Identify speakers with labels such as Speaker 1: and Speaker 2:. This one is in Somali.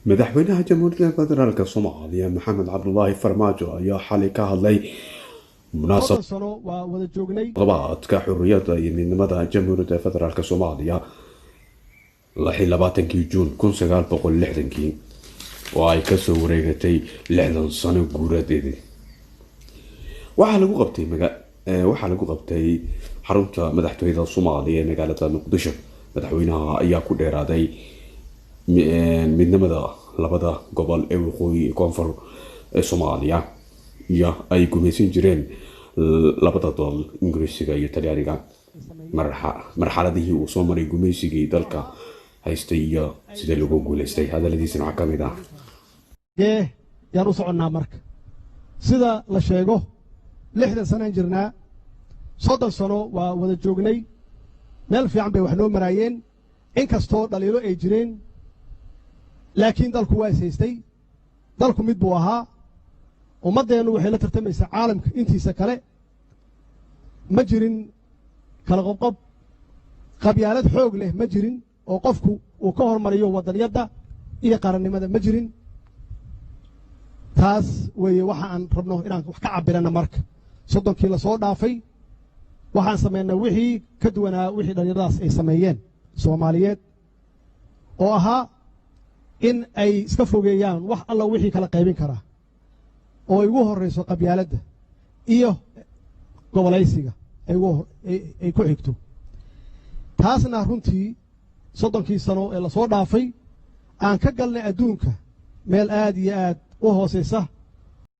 Speaker 1: Madaxweynaha Jamhuuriyadda Federaalka Soomaaliya, Maxamed Cabdulaahi Farmaajo, ayaa xalay ka hadlay
Speaker 2: 30 sano waa wada joognay.
Speaker 1: Munaasabadka xurriyadda iyo midnimada Jamhuuriyadda Federaalka Soomaaliya, 26-kii Juun 1960-kii, oo ay kasoo wareegatay 60 sano guuradeedii. Waxaa lagu qabtay xarunta madaxtooyada Soomaaliya ee magaalada Muqdisho. Madaxweynaha ayaa ku dheeraaday midnimada labada gobol ee waqooyi iyo koonfur ee Soomaaliya iyo ay gumaysan jireen labada dal, Ingiriisiga iyo Talyaaniga, marxaladihii uu soo maray gumaysigii dalka haystay iyo sida lagu guuleystay. Hadaladiisana waxaa ka mid ah:
Speaker 2: Gee yaan u soconnaa? Marka sida la sheego, 60 sanaan jirnaa. 30 sano waa wada joognay, meel fiican bay wax noo maraayeen, inkastoo dhaliilo ay jireen, laakiin dalku waa is haystay, dalku mid buu ahaa. Ummaddeennu waxay la tartamaysaa caalamka intiisa kale. Ma jirin kala qobqob, qabyaalad xoog leh ma jirin oo qofku uu ka hormariyo waddanyadda iyo qarannimada ma jirin. Taas weeye waxa aan rabno inaan wax ka cabbirana. Marka 30-kii la soo dhaafay waxaan samaynay wixii ka duwanaa wixii dhallinyaradaas ay sameeyeen Soomaaliyeed, oo ahaa in ay iska fogeeyaan wax alla wixii kala qaybin karaa, oo ay ugu horrayso qabyaaladda iyo gobolaysiga ay ku xigto. Taasna runtii 30-kii sano ee lasoo dhaafay aan ka galnay adduunka meel aad iyo aad u hoosaysa.